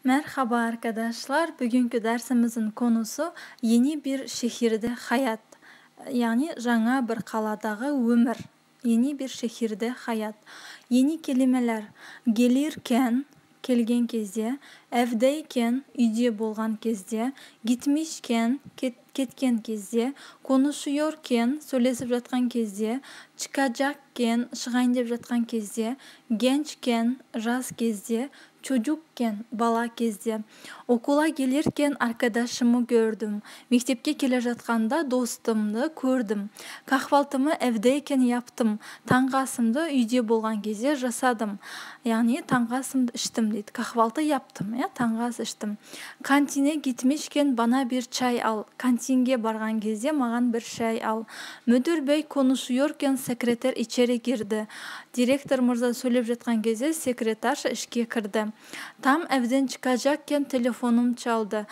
Merhaba arkadaşlar. Bugünkü dersimizin konusu yeni bir şehirde hayat. Яғни жаңа бір қаладағы өмір. Yeni bir şehirde hayat. Yeni kelimeler. Gelirken, келген кезде, evdeyken, үйде болған кезде, gitmişken, кеткен кезде, konuşuyorken, сөйлесіп жатқан кезде, çıkacakken, шығайын деп жатқан кезде, gençken, жас кезде, çocukken, бала кезде. Okula gelirken arkadaşımı gördüm. Мектепке келе жатқанда достымды көрдім. Kahvaltımı evdeyken yaptım. Таңғы асымды үйде болған кезде жасадым. Яғни таңғы асымды іштім дейді. Kahvaltı yaptım, я, таңғы ас іштім. Kantine gitmişken bana bir çay al. Кантинге барған кезде маған бір шай ал. Müdür bey konuşuyorken sekreter içeri girdi. Директор мырза сөйлеп жатқан кезде секретарша ішке кірді. Tam evden çıkacakken telefonum çaldı.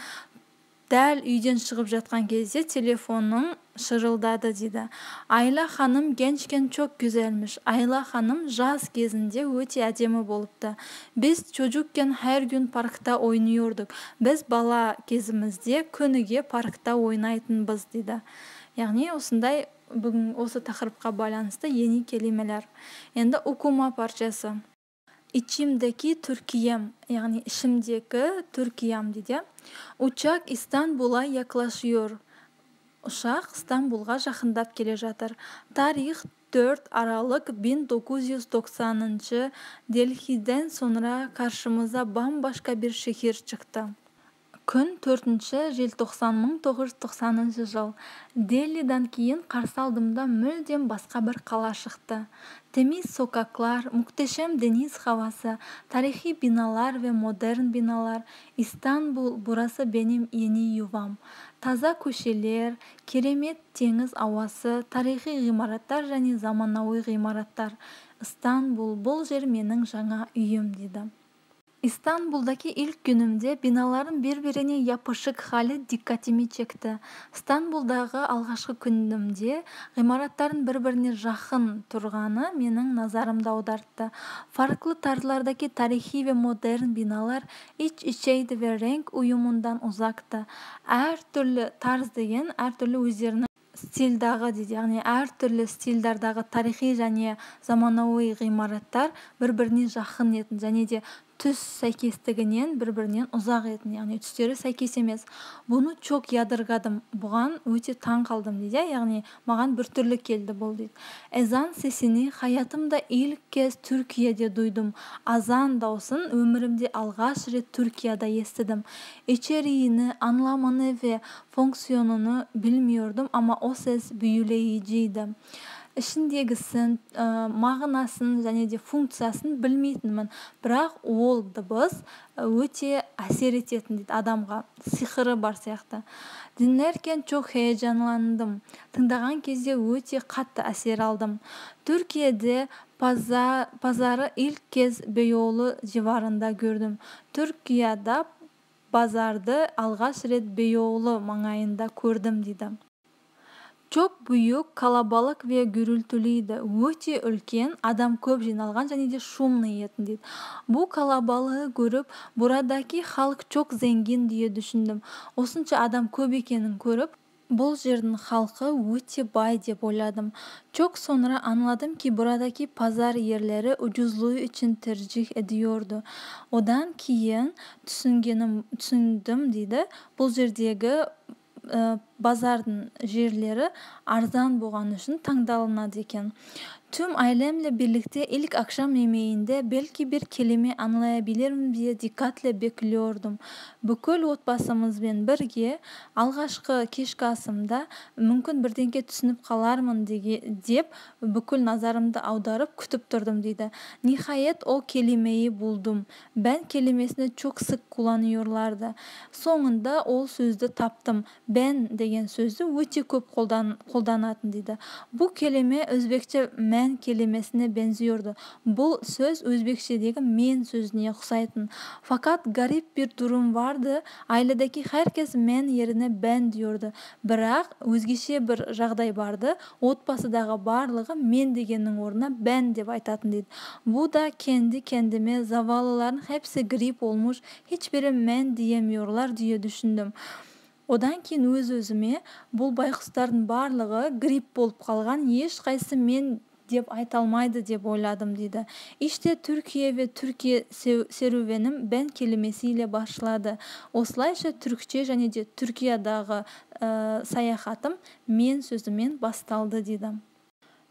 Дәл үйден шығып жатқан кезде телефоным шырылдады дейді. Ayla hanım gençken çok güzelmiş. Айла ханым жас кезінде өте әдемі болыпты. Biz çocukken her gün parkta oynuyorduk. Біз бала кезімізде күніге паркта ойнайтынбыз дейді. Яғни осындай бүгін осы тақырыпқа байланысты yeni kelimeler. Енді okuma parçası. İçimdeki Türkiye'm, яғни ішімдегі Түркиям дейді. Uçak İstanbul'a yaklaşıyor. Ұшақ Стамбулға жақындап келе жатыр. Tarih 4 Aralık 1990 Delhi'den sonra karşımıza bambaşka bir şehir çıktı. Күн 4 желтоқсан 1990 жыл. Делидан кейін қарсы алдымда мүлдем басқа бір қала шықты. Temiz sokaklar, muhteşem deniz havası, tarihi binalar ve modern binalar. İstanbul, burası benim yeni yuvam. Таза көшелер, керемет теңіз ауасы, тарихи ғимараттар және заманауи ғимараттар. Истанбул, бұл жер менің жаңа үйім дейді. İstanbul'daki ilk günümde binaların birbirine yapışık hali dikkatimi çekti. Стамбулдағы алғашқы күнімде ғимараттардың бір-біріне жақын тұрғаны менің назарымды аудартты. Farklı tarzlardaki tarihi ve modern binalar iç içeydi ve renk uyumundan uzaktı. Әртүрлі тарз деген әртүрлі өздерінің стильдағы дейді, яғни әртүрлі стильдардағы тарихи және заманауи ғимараттар бір-біріне жақын етін және де түс сәйкестігінен бір-бірінен ұзақ етін, яғни түстері сәйкес емес. Bunu çok yadırgadım, бұған өте таң қалдым дейді, яғни маған біртүрлі келді бұл дейді. Ezan sesini hayatımda ilk kez Türkiye'de duydum. Азан даусын өмірімде алғаш рет Түркияда естідім. İçeriğini, anlamını ve fonksiyonunu bilmiyordum ama o ses büyüleyiciydi. Ішіндегісін, мағынасын және де функциясын білмейтінмін, бірақ ол дыбыс өте әсер ететін дейді адамға, сиқыры бар сияқты. Dinlerken çok heyecanlandım. Тыңдаған кезде өте қатты әсер алдым. Türkiye'de pazarı ilk kez Beyoğlu civarında gördüm. Түркияда базарды алғаш рет Бейоğlu маңайында көрдім дейді. Çok büyük, kalabalık ve gürültülüydü. Өте үлкен, адам көп жиналған және де шумный етін дейді. Bu kalabalığı görüp buradaki halk çok zengin diye düşündüm. Осынша адам көп екенін көріп, бұл жердің халқы өте бай деп ойладым. Çok sonra anladım ki buradaki pazar yerleri ucuzluğu için tercih ediyordu. Одан кейін түсіндім дейді. Бұл жердегі базардың жерлері арзан болған үшін таңдалынады екен. Tüm ailemle birlikte ilk akşam yemeğinde belki bir kelime anlayabilirim diye dikkatle bekliyordum. Бүкіл отбасымызбен бірге алғашқы кешкі асымда мүмкін бірдеңке түсініп қалармын деп бүкіл назарымды аударып күтіп тұрдым дейді. Nihayet o kelimeyi buldum. Ben kelimesini çok sık kullanıyorlardı. Соңында ол сөзді таптым. Ben деген деген сөзді өте көп қолданатын дейді. Bu kelime өзбекше мен kelimesine benziyordu. Бұл сөз өзбекшедегі мен сөзіне ұқсайтын. Fakat garip bir durum vardı. Ailedeki herkes men yerine ben diyordu. Бірақ өзгеше бір жағдай барды. Отбасыдағы барлығы мен дегеннің орнына ben деп айтатын дейді. Bu da kendi kendime zavallıların hepsi grip olmuş, hiçbiri men diyemiyorlar diye düşündüm. Одан кейін өз-өзіме бұл байқұстардың барлығы грипп болып қалған, ешқайсысы мен деп айта алмайды деп ойладым дейді. İşte Türkiye ve Türkiye serüvenim ben kelimesiyle başladı. Осылайша түрікше және де Түркиядағы саяхатым мен сөзімен басталды дейді.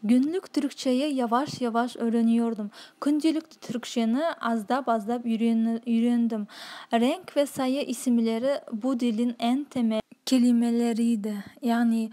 Günlük Türkçeyi yavaş yavaş öğreniyordum. Күнделікті түрікшені аздап-аздап үйрендім. Renk ve sayı isimleri bu dilin en temel kelimeleriydi. Яғни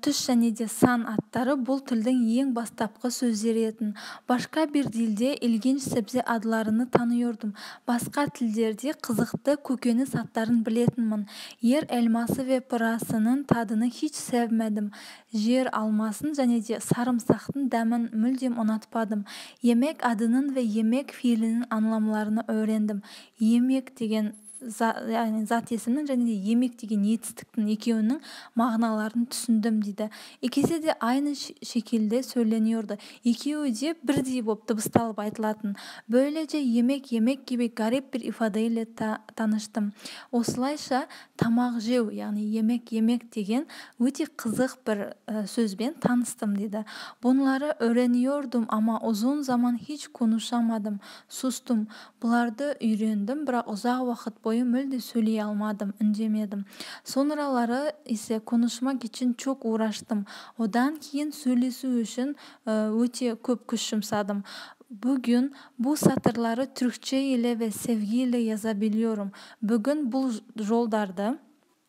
түс және де сан аттары бұл тілдің ең бастапқы сөздері етін. Başka bir dilde ilginç sebze adlarını tanıyordum. Басқа тілдерде қызықты көкөніс аттарын білетінмін. Yer elması ve pırasının tadını hiç sevmedim. Жер алмасын және де сарымсақтың дәмін мүлдем ұнатпадым. Yemek adının ve yemek fiilinin anlamlarını öğrendim. Yemek деген яғни зат есімнің және де yemek деген етістіктің екеуінің мағыналарын түсіндім дейді. Ikisi de aynı şekilde söyleniyordu. Екеуі де бірдей болып дыбысталып айтылатын. Böylece yemek yemek gibi garip bir ifadeyle tanıştım. Осылайша тамақ жеу, яғни yemek yemek деген өте қызық бір сөзбен таныстым дейді. Bunları öğreniyordum ama uzun zaman hiç konuşamadım. Sustum. Бұларды үйрендім, бірақ ұзақ уақыт бойы мүлде сөйлей алмадым, үндемедім. Sonraları ise konuşmak için çok uğraştım. Одан кейін сөйлесу үшін өте көп күш жұмсадым. Bugün bu satırları Türkçe ile ve sevgiyle yazabiliyorum. Бүгін бұл жолдарды,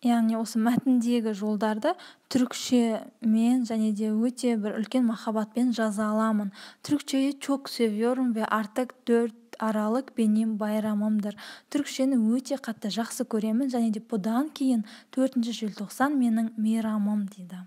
яғни осы мәтіндегі жолдарды түрікшемен және де өте бір үлкен махаббатпен жаза аламын. Türkçeyi çok seviyorum ve artık 4 Aralık benim bayramımdır. Түрікшені өте қатты жақсы көремін және де бұдан кейін 4 желтоқсан менің мейрамым дейді.